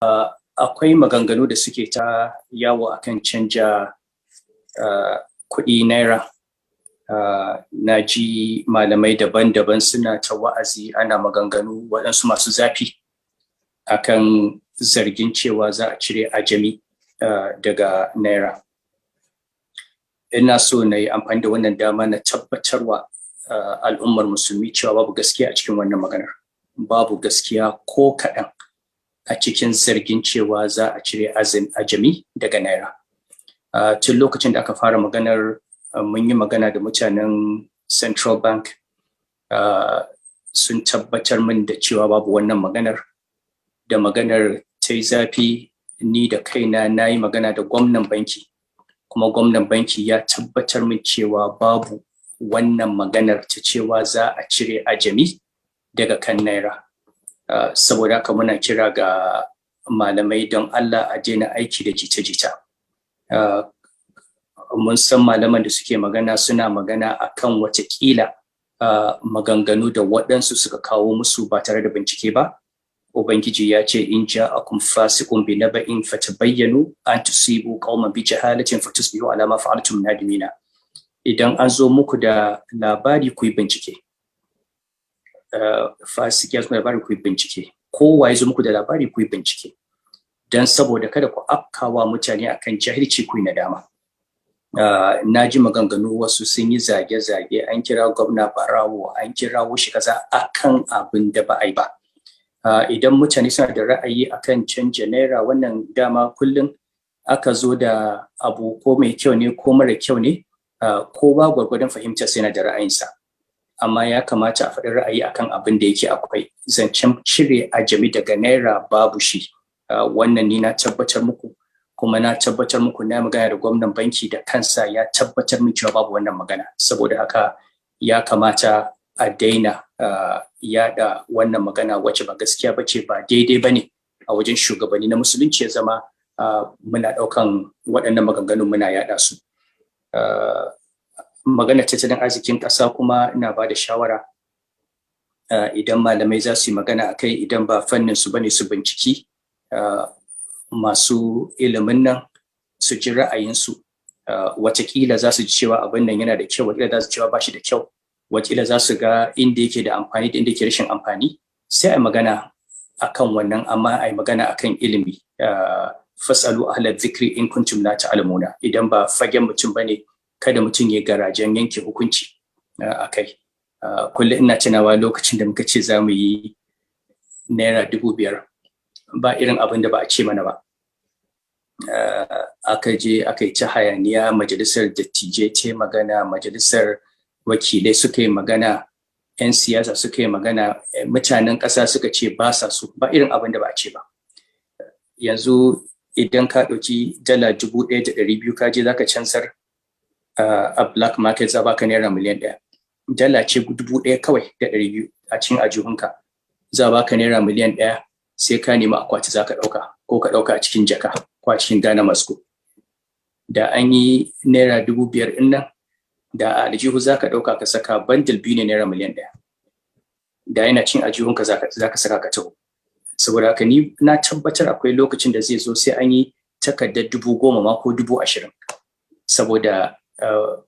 Akwai maganganu da suke ta yawo akan canja kuɗi naira. Na ji malamai daban-daban suna ta wa'azi, ana maganganu waɗansu masu zafi akan zargin cewa za a cire ajami daga naira. Ina so na yi amfani da wannan dama na tabbatarwa al'ummar Musulmi cewa babu gaskiya a cikin wannan maganar. Babu gaskiya ko kaɗan a cikin zargin cewa za a cire ajami daga naira. Tun lokacin da aka fara maganar, mun yi magana da mutanen Central Bank, sun tabbatar min da cewa babu wannan maganar. Da maganar ta yi zafi, ni da kaina na yi magana da gwamnan banki, kuma gwamnan banki ya tabbatar min cewa babu wannan maganar ta cewa za a cire ajami daga kan naira. Saboda haka muna kira ga malamai, don Allah a daina aiki da jita-jita. Mun san malaman da suke magana suna magana akan watakila maganganu da waɗansu suka kawo musu ba tare da bincike ba. Ubangiji ya ce, "In ja'akum fasiqun bi naba'in fatabayyanu an tusibu qauman bi jahalatin fatusbihu ala ma fa'altum nadimina." Idan an zo muku da labari, ku yi bincike. Fasiki ya zo labari, ku yi bincike. Kowa ya zo muku da labari, ku yi bincike, dan saboda kada ku afkawa mutane akan jahilci, ku yi nadama. Na ji maganganu, wasu sun yi zage-zage, an kira gwamna barawo, an kira shi kaza akan abin da ba a yi ba. Idan mutane suna da ra'ayi akan canja naira, wannan dama kullum aka zo da abu, ko mai kyau ne ko mara kyau ne, kowa gwargwadon fahimta sai na da ra'ayinsa, amma ya kamata a faɗi ra'ayi akan abin da yake akwai. Zancen cire ajami daga naira babu shi. Wannan ni na tabbatar muku, kuma na tabbatar muku na magana da gwamnan banki da kansa, ya tabbatar min cewa babu wannan magana. Saboda haka ya kamata a daina yada wannan magana wacce ba gaskiya ba ce. Ba daidai ba ne a wajen shugabanni na Musulunci ya zama muna ɗaukan waɗannan maganganun muna yada su. Magana tattalin arzikin ƙasa kuma, ina ba da shawara, idan malamai za su yi magana a kai, idan ba fannin su bane, su binciki masu ilimin nan su ji ra'ayinsu. Watakila za su ji cewa abin nan yana da kyau, watakila za su cewa ba shi da kyau, watakila za su ga inda yake da amfani da inda yake rashin amfani, sai a magana akan wannan. Amma a yi magana akan ilimi. "Fasalu ahla dhikri in kuntum la ta'lamuna." Idan ba fagen mutum bane, kada mutum ya garajen yanke hukunci akai. Kullum ina tunawa lokacin da muka ce za mu yi naira 5,000, ba irin abin da ba a ce mana ba. Aka je aka yi ta hayaniya, majalisar dattijai ce magana, majalisar wakilai suka yi magana, 'yan siyasa suka yi magana, mutanen ƙasa suka ce ba sa so. Ba irin abin da ba a ce ba. Yanzu idan ka ɗauki dala 1,200 ka je zaka canzar a black market, za baka naira miliyan 1. Dala ce 1,000 kawai da 200 a cikin ajihunka, za baka naira miliyan 1, sai ka nemi akwati za ka ɗauka, ko ka ɗauka a cikin jaka ko a cikin Ghana must go. Da an yi naira 5,000 ɗin nan, da a aljihu za ka ɗauka ka saka, bundle biyu ne naira miliyan 1. Da yana cin aljihunka za ka saka ka taho. Saboda haka ni na tabbatar akwai lokacin da zai zo sai an yi takardar 10,000 ma ko 20,000, saboda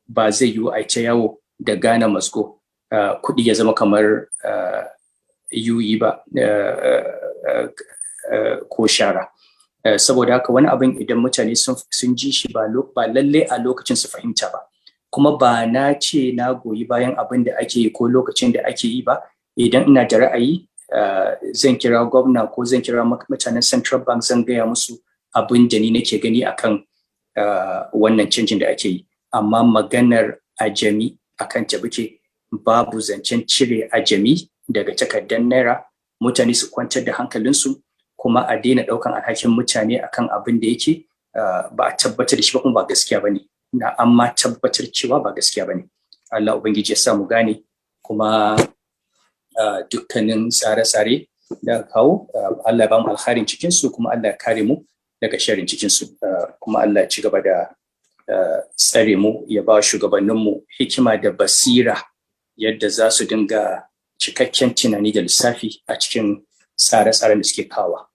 ba zai yiwu a ta yawo da Ghana must go, kuɗi ya zama kamar yuyi ba ko shara. Saboda haka wani abin idan mutane sun ji shi, ba lalle a lokacin su fahimta ba. Kuma ba na ce na goyi bayan abin da ake yi ko lokacin da ake yi ba. Idan ina da ra'ayi, zan kira gwamna ko zan kira mutanen Central Bank, zan gaya musu abin da ni nake gani akan wannan canjin da ake yi. Amma maganar ajami, akan ta muke. Babu zancen cire ajami daga takardar naira. Mutane su kwantar da hankalinsu, kuma a daina ɗaukan alhakin mutane akan abin da yake ba a tabbatar da shi ba, kuma ba gaskiya ba ne. Na amma tabbatar cewa ba gaskiya ba ne. Allah Ubangiji ya sa mu gane, kuma dukkanin tsare-tsare da aka kawo, Allah ya ba mu alkhairin cikinsu, kuma Allah ya kare mu daga sharrin cikinsu, kuma Allah ya ci gaba da tsare mu, ya ba shugabanninmu hikima da basira yadda za su dinga cikakken tunani da lissafi a cikin tsare-tsaren da suke kawa.